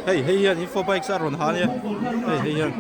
Hei hei hian info bike a rawn ha ania hei hei hian.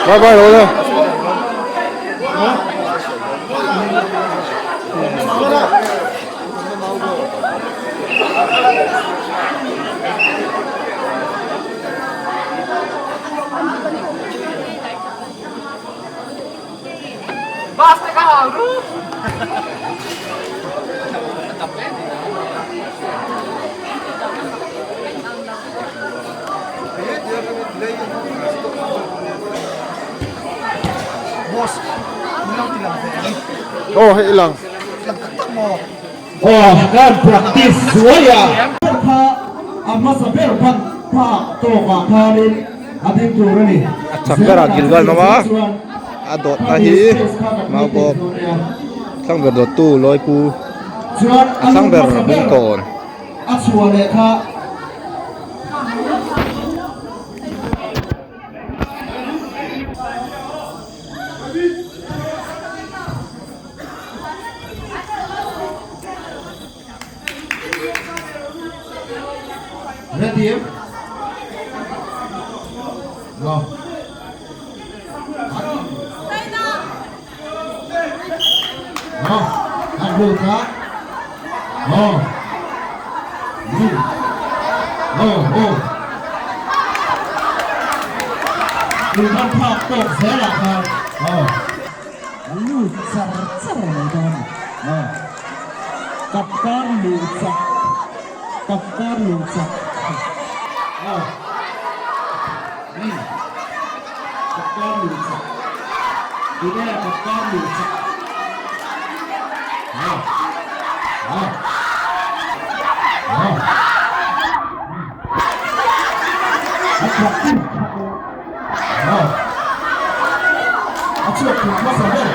Bye bye lo le. Aw hei i lang. Aw kan practice zuai a. Kha a hmasa ber ban phak tawkah khanin a ding tur a ni. A chak berah Gilgal nawm a, a dawtna hi Maubawk thlang ber dawttu Lawipu a thlang ber Bungkawn. A chhuah leh kha. Ready em? No. No. An bul kha. No. No. No. Tun phak tawk zelah khan. No. A lut char char mai dawn a. Kap kar luh chak, kap kar luh chak. Kap kar luh chak. Tunge kap kar luh chak? A practice A chhuak tur hmasa ber.